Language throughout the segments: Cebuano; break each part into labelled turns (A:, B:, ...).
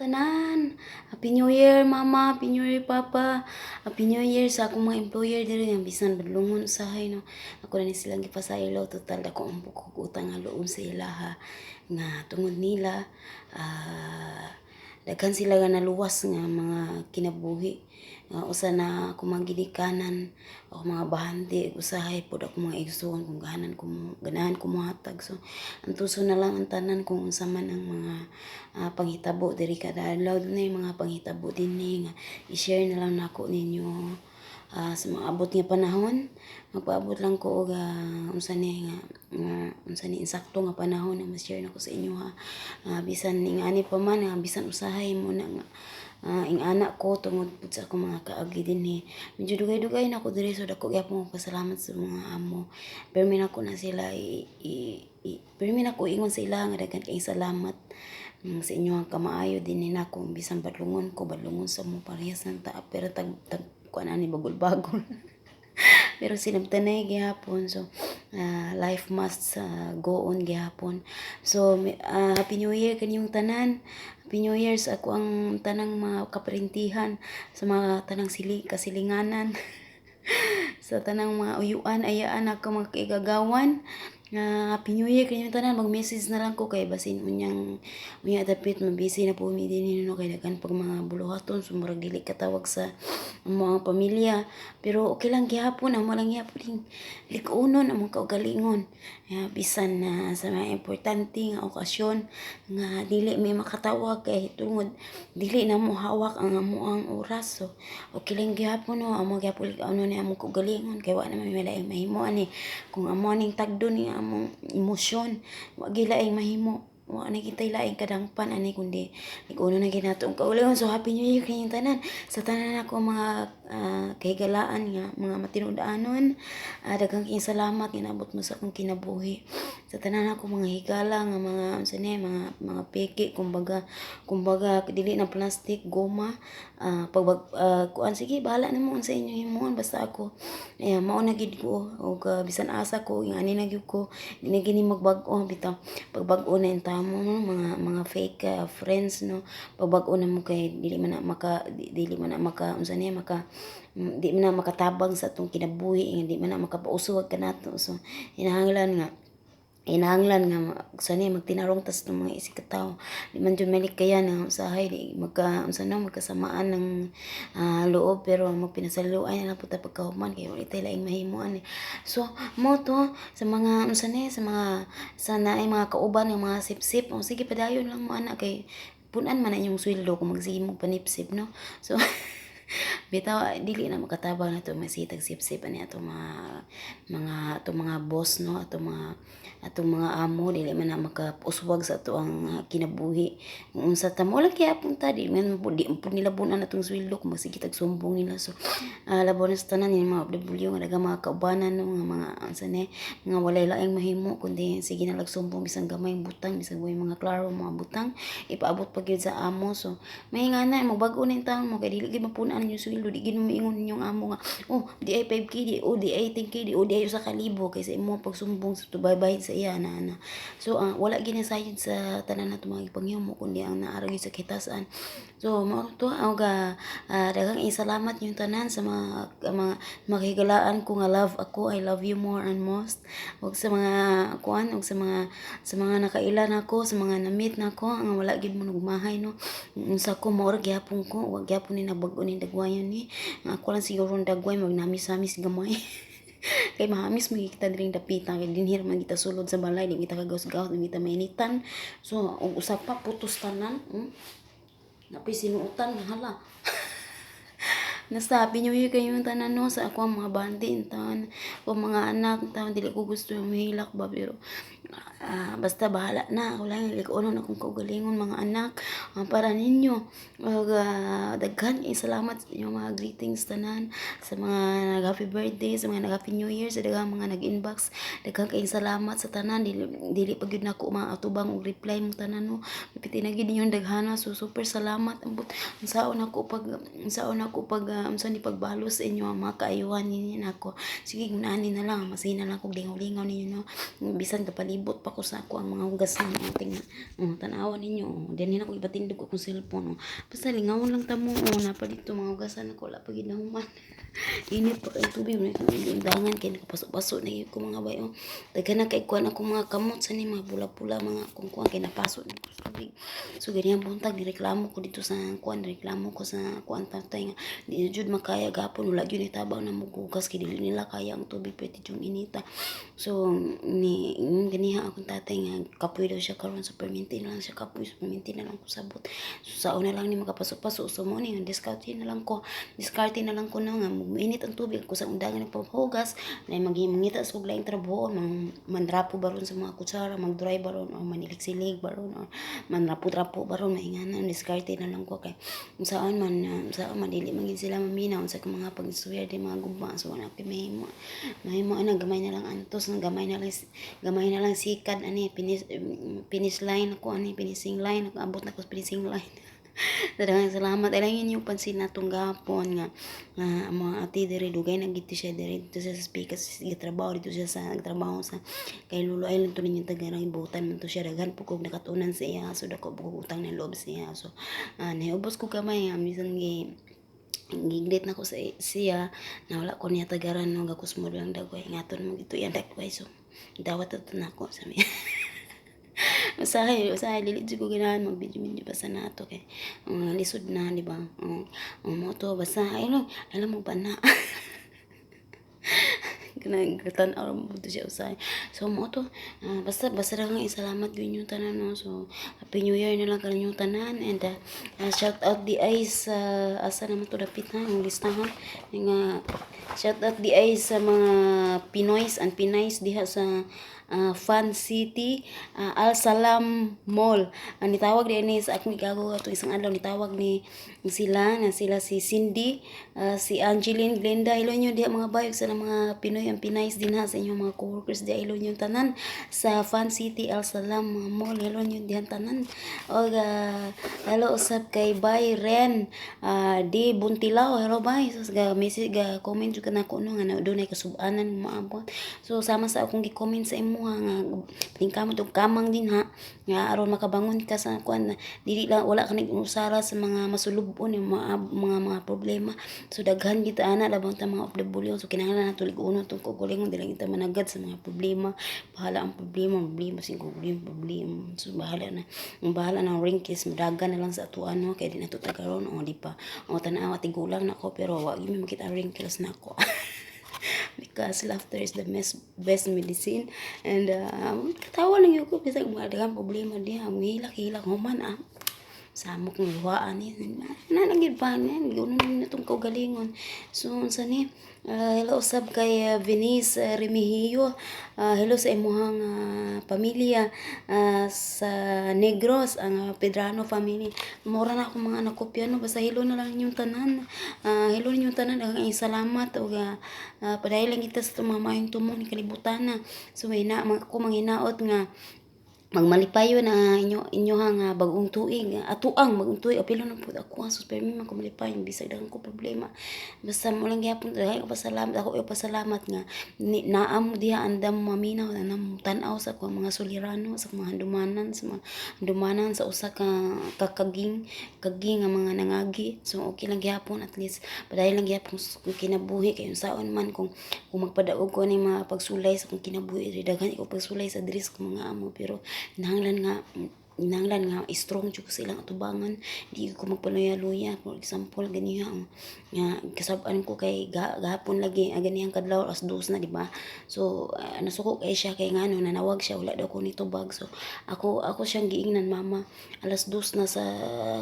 A: Tanan. Happy New Year, Mama. Happy New Year, Papa. Happy New Year sa akong mga employer diri nga bisan badlongon usahay, no. Ako na ni silang gipasaylo, total dako ang bukog utang nga loob sa ilaha nga tungod nila daghan sila nga naluwas nga mga kinabuhi. Usa na ako mga ginikanan, ako mga bahandi, usahay pod ako mga igsoon kung ganahan ko mohatag. So antuson na lang ang tanan kung unsa man ang mga panghitabo diri kada adlaw. Dunay mga panghitabo dinhi nga i-share na lang nako ninyo sa mga abot nga panahon. Magpaabot lang ko og unsa ni nga unsa ni insakto nga panahon na ma-share nako sa inyo ha. Bisan ingani pa man, bisan usahay mo na nga ing-ana ko tungod pud sa akong mga kaagi dinhi. Medyo dugay-dugay na ko diri, so dako gyapon ko pasalamat sa mga amo. Permi nako na sila i, i, i permi nako ingon sa ila nga daghan kayong salamat sa inyong kamaayo dinhi nako, bisan badlongon ko, badlongon sa mo, parehas lang ta, pero tag tag kuan ani, bagol-bagol. Pero sinabtanay gihapon, so life must go on gihapon. So Happy New Year kaninyong tanan. Happy New Year sa ako ang tanang mga kaparintihan, sa mga tanang sili kasilinganan, sa tanang mga uyuan, ayaan ako mga kaigagawan. Happy New Year kaninyong tanan. Mag-message na lang ko kay basin unyang unya dapit mabisi na po mi dinhi, no, kay daghan pag mga buluhaton, so murag dili katawag sa among pamilya. Pero okay lang gihapon, amo lang gihapon lig-unon among kaugalingon. Bisan na sa mga importante nga okasyon nga dili mi makatawag kay tungod dili na mo hawak ang amoang oras. So okay lang gihapon, no, amo gihapon lig-unon ni among kaugalingon kay wa na man may laing mahimo ani. Kung amo ning tagdon ni among emosyon, wa gyud laing mahimo, wa na kitay laing kadangpan ani kundi lig-unon na gyud nato ang kaugalingon. So Happy New Year kaninyong tanan, sa tanan nako mga kahigalaan nga mga matinud-anon. Daghang kayong salamat nga naabot mo sa akong kinabuhi. Sa tanan ako mga higala nga mga unsa ni mga peke kumbaga dili na plastic, goma, pag kuan, sige, bahala na mo unsa inyo himuon, basta ako mao na gid ko og bisan asa ko ingani na gyud ko, di na gini magbag-o bitaw. Pagbag-o na yung tamo, no, mga fake friends, no, pagbag-o na mo kay dili man na maka unsa niya maka di man na makatabang sa atong kinabuhi, nga di man na makapauswag kanato. So hinahanglan nga sa ni magtinarong tas ng mga isig katawo, di man jud malikayan nga usahay di magka unsa no magkasamaan ng loob, pero magpinasaluay na lang pud ta pagkahuman kay wala tay laing mahimo ani. So mo to sa mga unsa ni sa mga sa naay mga kauban nga mga sipsip, oh, sige, padayon lang mo ana kay punan man na inyong sweldo kung magsige mo panipsip, no. So bitaw dili na makatabang nato masitag sipsip ani ato mga atong mga boss, no, atong mga amo, dili man na makauswag sa ato ang kinabuhi. Kung unsa ta mo lang gyapon ta, di man pud nila bunan atong sweldo kung magsige tag sumbong nila. So labaw na sa tanan ni mga OFW nga daghang mga kaubanan, no, nga mga unsa ni nga walay laing mahimo kundi sige na lag sumbong bisan gamay butang, bisan way mga klaro mga butang, ipaabot pa gyud sa amo. So may nga na magbag-o na yung taon mo kay dili gyud mapunan inyong sweldo. Di gyud mo miingon inyong amo nga, "Oh, di ay 5K, di oh, di ay 10K, di oh, di ay 1,000," kay sa imong pagsumbong sa tubaybay sa iya na ana. So wala gyud nasayod sa tanan nato mga gipanghimo kundi ang naa ra gyud sa kitasan. So mao to og daghang salamat yung tanan sa mga kahigalaan ko nga love ako. I love you more and most. Ug sa mga kuan ug sa mga nakaila nako, sa mga na-meet nako nga wala gyud mo nugmahay, no, unsa ko mao ra gihapon ko, wa gihapon ni nabag-o ni dagwayon ni. Ang ako lang siguro dagway magnamis-amis gamay kay mahamis man kita diring dapita kay dinhi ra man kita sulod sa balay, di kita kagawas-gawas, di kita mainitan. So ug usa pa, putos tanan, Napay sinuotan nga hala. Nasta Happy New Year kayong tanan, no, sa ako ang mga bandi taon, o mga anak taon. Dili ko gusto yung mahilak ba, pero basta bahala na. Ako lang lig-unon akong kaugalingon mga anak para ninyo. Ug daghan kay salamat sa inyong mga greetings tanan, sa mga nag happy birthday, sa mga nag Happy New Year, sa daghang mga nag-inbox. Daghan kay salamat sa tanan. Dili pa gyud nako maatubang og reply mo tanan, no. Piti na gyud ninyong daghana. So super salamat. Ambot unsaon ako pag unsa ni pagbalos sa inyo ang mga kaayuhan ninyo nako. Sige, gunani na lang, masina lang kog lingaw-lingaw ninyo, no, bisan kapalibot. Naglibot pa ko sa ako ang mga hugasan. Oh, tingnan. Oh, tan-awa ninyo. Oh. Dinhi na ko ipatindog akong cellphone. Oh. Basta lingawon lang ta mo. Oh, napa dito mga hugasan ako. Wala pa gid nahuman. Init pa kay tubig. Wala ko undangan kay nakapaso-paso na gyud ko, mga bay. Oh. Daghan na kay kuan ako mga kamot sa ni mga pula-pula mga kung kuan kay napaso na ko sa tubig. So ganyan buntag nireklamo ko dito sa kuan, reklamo ko sa kuan tatay nga di na jud makaya gapon, wala gyud tabang na mugugas kay dili nila kaya ang tubig, pwede jud inita. So ni ganiha akong tatay nga kapoy daw siya karon, so perminti na lang siya kapoy, so perminti na lang ko sabot. So sa una lang ni makapasok-pasok, so mo ni discount na lang ko, diskarte na lang ko no nga init ang tubig ko sa undangan nagpahugas na mangita sa laing trabaho, mang manrapo baron sa mga kutsara, mag-dry baron o manilig-silig baron o manrapo-rapo baron, maingana, diskarte na lang ko kay saan man saan man dili man gid sila maminaw sa mga pag-istorya di mga gugma. So wala pa mahimo mahimo ana, gamay na lang antos, gamay na lang sikad ani finish finish line ako ani, finishing line ako, abot na ko sa finishing line. Daghang salamat. Ay lang yung pansin natong gahapon nga nga ang mga ate diri dugay na gid siya diri dito siya sa Spikas gitrabaho dito siya sa nagtrabaho sa kay Lulu Island to ninyo tagarang ibutan man to siya, daghan po kog nakatunan sa iya, so dako po kog utang na loob sa iya. So nahiubos ko gamay nga bisan gi giglit na ko sa siya na wala ko niya tagaran no, gakusmo lang dagway ngaton mo dito yan dagway, so dawat to nako sa mi. Usahay, usahay dili jud ko ganahan mag video video basta nato kay lisod na, di ba? Mo to basta ay alam mo ba na kanang tan-aw mo to siya usahay. So mo to basta basta lang salamat gyud yung tanan no. So Happy New Year na lang kaninyong tanan and shout out di ay sa asa naman to dapit ha yung listahan nga shout out di ay sa mga Pinoys and Pinays diha sa Fun City, Al Salam Mall. Ang nitawag di ni sa akong igago atong isang adlaw, nitawag ni sila na sila si Cindy, si Angeline, Glenda, hello nyo diha mga bayog sa mga Pinoy and Pinays dinha sa inyong mga coworkers diha, hello nyo tanan sa Fun City Al Salam Mall, hello nyo diha tanan. Og hello usab kay Bay Ren di Buntilao, hello bay. So ga message ga comment jud ka nako no nga dunay kasub-anan maabot. So sama sa akong gi-comment sa imuha nga tingkamot og kamang din ha nga aron makabangon ka sa kuan, dili lang wala ka nag-usara sa mga masulub-on yung mga problema. So daghan kita ana labang ta mga OFW, so kinahanglan nato lig-uno tong kaugalingon, dili kita managad sa mga problema. Bahala ang problema, problema sing problema, problema. So bahala na ang bahala na wrinkles, madagan na lang sa ato ano kay di na to tagaron o di pa o tan-awa, tigulang na ko pero wa gyud mi makita wrinkles na ako because laughter is the best best medicine. And katawa lang yun ko bisag mga daghang problema diha, hilak hilak human ah samok ng luhaan ni na lang gid pa na guno na itong kaugalingon. So unsa ni hello usab kay Venice Remigio, hello sa imuhang pamilya sa Negros, ang Pedrano family. Mura na akong mga nakopya no, basta hello na lang inyong tanan, hello ninyong tanan, daghang salamat ug padayon lang kita sa mga maayong tumong ni kalibutan na. So may na ako manghinaot nga magmalipayon na inyo inyohang bagong tuig, atuang bagong tuig, apilo na pud ako ang sus permi man ko malipayon bisag daghan ko problema. Basta mo lang gyapon daghan ko pasalamat, ako yung pasalamat nga ni, naa mo diha andam maminaw na tan-aw sa akong mga sulirano sa mga handumanan, sa mga handumanan sa usa ka kakaging kaging nga mga nangagi. So okay lang gyapon, at least padayon lang gyapon sa akong kinabuhi kay unsaon man kung magpadaog ko ning mga pagsulay sa akong kinabuhi diri, daghan ko pagsulay sa diri sa akong mga amo, pero kinahanglan nga strong jud ko sa ilang atubangan, di ko magpaluya-luya. For example, ganiha ang nga kasab-an ko kay gahapon lagi, ganihang kadlaw alas 2 na, di ba? So nasuko kay siya kay ngano nanawag siya, wala daw ko nitubag. So ako siyang giingnan, "Mama, alas 2 na sa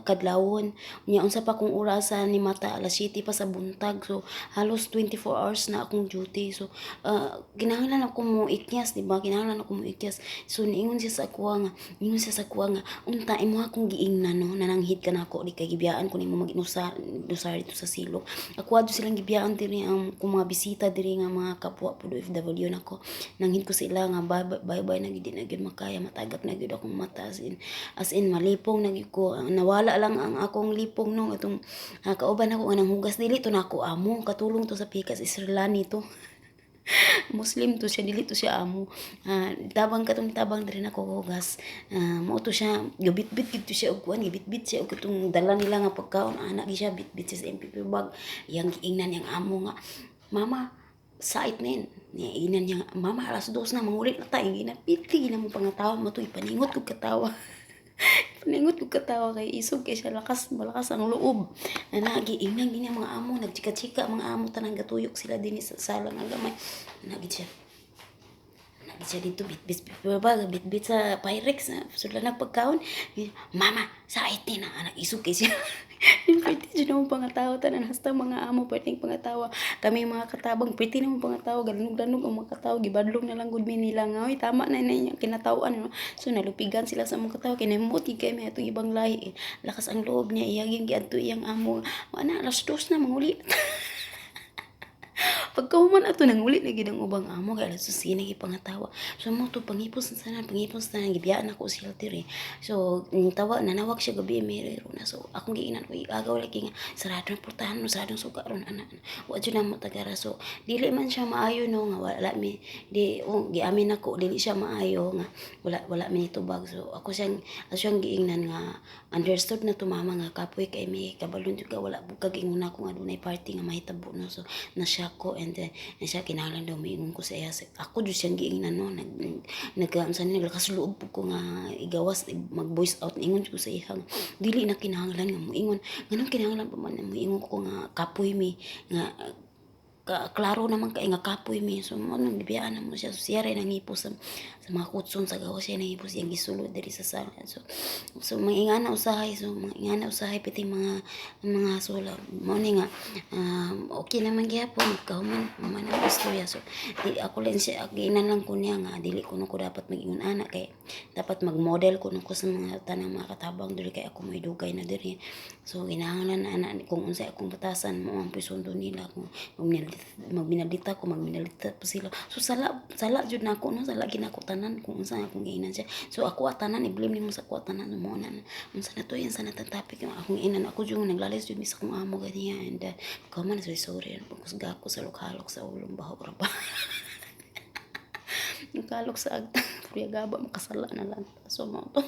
A: kadlawon unya unsa pa kung orasa ni mata, alas 7 pa sa buntag." So halos 24 hours na akong duty, so kinahanglan ako mo ikyas, di ba? Kinahanglan ako mo ikyas. So niingon siya sa ako nga ingon siya sa ako nga, "Unta imo akong giingnan no, nananghid ka nako, di kay gibiyaan ko nimo mag-inusar inusar dito sa silong." Ako adto silang gibiyaan diri ang kung mga bisita diri nga mga kapwa pud OFW nako. Nanghid ko sila nga bye bye bye na gid, di na gyud makaya, matagak na gyud akong mata, as in malipong na gyud ko. Nawala lang ang akong lipong no atong kauban ako nga nanghugas, dili to nako amo, katulong to sa pikas, Israelani to. Muslim to siya, dili to siya amo. Tabang katong tabang diri nako hugas. Mao to siya, gabitbit gid to siya og kuan, gibitbit siya og katong dala nila nga pagkaon ana gi siya bitbit siya sa MPP bag. Iyang giingnan yang amo nga, "Mama, sait nin." Niya ingnan niya, "Mama, 2:00 na, mangulit na ta." Ingnan, piti gina mo pangatawa mo to, ipaningot kog katawa. Paningot kog katawa kay isog kay siya lakas, malakas ang loob. Ana giingnan gini ang mga amo, nagchika-chika mga amo tanan, gatuyok sila dinhi sa sala nga gamay. Ana gid siya. Ana gid siya dito bitbit ba bitbit sa Pyrex na sula na pagkaon. "Mama, sait ni na." Ana isog kay siya. Yung perti jud namo pangatawa tanan, hasta mga amo perting pangatawa. Kami mga katabang perti namo pangatawa, galanog-lanog ang mga katawa, gibadlong na lang gud mi nila nga, "Oy, tama na na inyong kinatawan," no? So nalupigan sila sa among katawa kay nahimuot gid kay mi atong ibang lahi eh. Lakas ang loob niya, iya gyud giadto iyang amo. "Ana, 2:00 na, manguli." Pagkahuman ato nanguli na gid ang ubang amo kay 2:00 sige pangatawa. So mo to pangipos na sana, pangipos na gibiyaan ako siya diri. So tawa nanawag siya gabi may na, so akong giingnan ko igagaw lagi nga sarado ang portahan no, sarado ang suga ron ana. Wa jud namo tagara, so dili man siya maayo no nga wala mi di oh, giamin nako dili siya maayo nga wala mi nitubag. So ako siyang giingnan nga understood na to, mama, nga kapoy kay mi, kabalon jud ka wala bukag ingon ako nga dunay party nga mahitabo no. So na-shock ko and then na siya kinahanglan daw moingon ko sa iya. Ako jud siyang giingnan no, nag nag unsa ni, naglakas loob pud ko nga igawas mag voice out. Ingon ko sa iya nga dili na kinahanglan nga moingon, nganong kinahanglan pa man na moingon ko nga kapoy mi, nga ka, klaro naman kay nga kapoy mi. So mo nang gibiyaan na mo siya. So siya rin nangipos sa mga kutson sa gawas, siya nangipos, iyang gisulod diri sa sala. So mga ingana usahay, so mga ingana usahay piti mga sula mo ni nga okay naman gihapon kahuman man ang istorya. So di ako lang siya giingnan lang ko niya nga dili kuno ko dapat mag-ingon ana kay dapat mag-model kuno ko sa mga tanang mga katabang diri kay ako may dugay na diri. So kinahanglan ana kung unsay akong batasan mo ang pisundon nila, kung magminalita ko, magminalita pa sila. So sala sala jud nako no, sala ginako tanan kung unsa akong giingnan siya. So ako tanan i-blame nimo sa ako tanan mo na unsa na to yan sa natang topic yung akong inan ako jud naglalis jud mi sa akong amo ganiya and kaman sorry sorry, pagkusga ko sa halok sa ulong baho ra ba. Nagkalok sa agta, pero gaba makasala na lang. So mo to.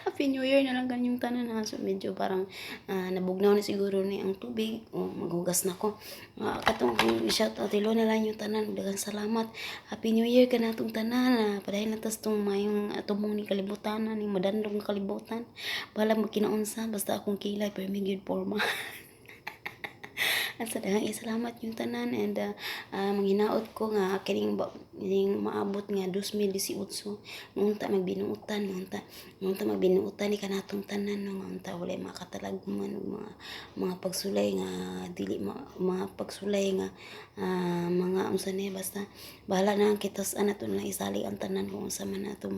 A: Happy New Year na lang kanyong tanan ha. So medyo parang nabugnaw na siguro ni ang tubig o maghugas na ko. Katong shout out hello na lang yung tanan. Daghang salamat. Happy New Year kanatong tanan. Padayon na tas tong mayong tumong ni kalibutan ni madandong kalibutan. Bahala magkinaunsa basta akong kilay pero may gyud porma. At sa daghang salamat yung tanan and manghinaot ko nga kining maabot nga 2018 ngunta magbinuutan, ngunta magbinuutan ni kanatong tanan no, nga unta walay mga katalagman ug mga pagsulay nga dili ma, mga pagsulay nga mga unsa ni, basta bahala na ang kitas ana to lang isali ang tanan kung unsa man atong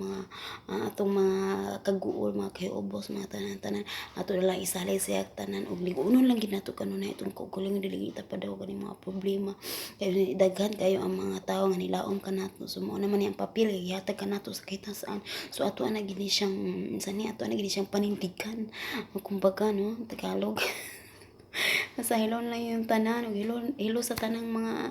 A: mga kaguol, mga kahiubos, mga tanan-tanan ato na lang isali siya tanan ug lig-unon lang gid nato kanunay itong kaugalingon, dili kita pa daw ganing mga problema kay daghan kayo ang mga tawo nga nilaom kanato. So mao naman ni ang papel gihatag kanato sa kahit saan. So ato ana gini siyang unsa ni, ato ana gini siyang panindigan kumbaga no, Tagalog. Basta hello lang yung tanan ug hello hello sa tanang mga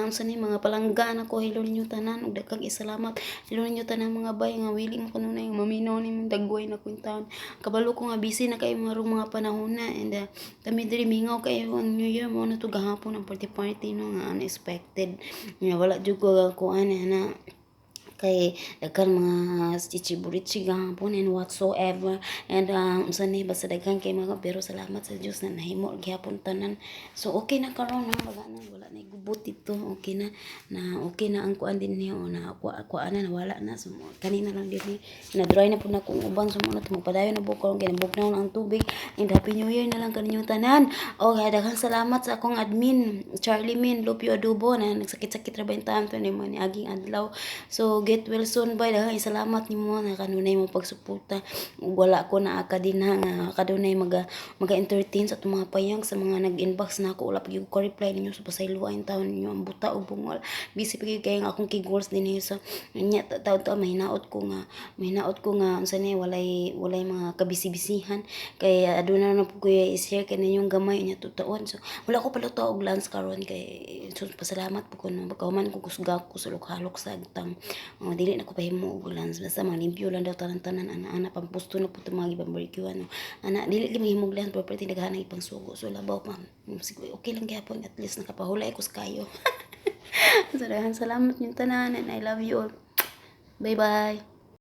A: unsa ni, mga palangga nako. Hello ninyo tanan ug daghang salamat. Hello ninyo tanang mga bay nga wili mo kanunay maminaw nimong dagway na kwentahan. Kabalo ko nga busy na kayo mga mga panahon na and kami diri mingaw kayo ang New Year. Mo na to gahapon ang party party no nga unexpected nga wala jud ko kuan na kay daghan mga chichiburichi gahapon and whatsoever and unsa ni, basta daghan kay mga, pero salamat sa Dios na nahimo gihapon tanan. So okay na karon no, wala na gubot dito, okay na na, okay na ang kuan din niyo na kuan kuan na wala na. So kanina lang din na dry na pud na kung uban. So mo na magpadayon na buok karon kay nabugnaw na ang tubig and Happy New Year na lang kaninyong tanan. Okay, daghang salamat sa akong admin Charlie Min Lupio Adubo na nagsakit-sakit ra ba yung taon to ni mo ni aging adlaw. So Get well soon, bay. Daghang salamat nimo na kanunay mo pagsuporta ug wala ko naa ka dinha nga kadunay maga entertain sa atong mga payag. Sa mga nag-inbox na ako, wala pa gyud ko reply ninyo, so pasayloa intawon ninyo ang buta og bungol. Busy pa gyud kaayo ang akong keyboards dinhi. So nya taud-taud mahinaot ko nga unsa ni, walay mga kabisi-bisihan kay aduna na pud ko i-share kay ninyong gamay nya tuod. So wala ko paluto og lunch karon kay, so pasalamat pud ko no pagkahuman ko kusga ko sa halok sa agtang, oh, dili na ko pahimo og lunch. Basta mga limpyo lang daw tanan-tanan ana-ana, pampusto na pud mga gibang-barbecue ano ana, dili gyud mahimog lunch pero perti daghan ang ipangsugo. So labaw pa, sige, okay lang gyapon, at least nakapahulay ko sa kayo. So daghan salamat ninyong tanan and I love you all. Bye bye.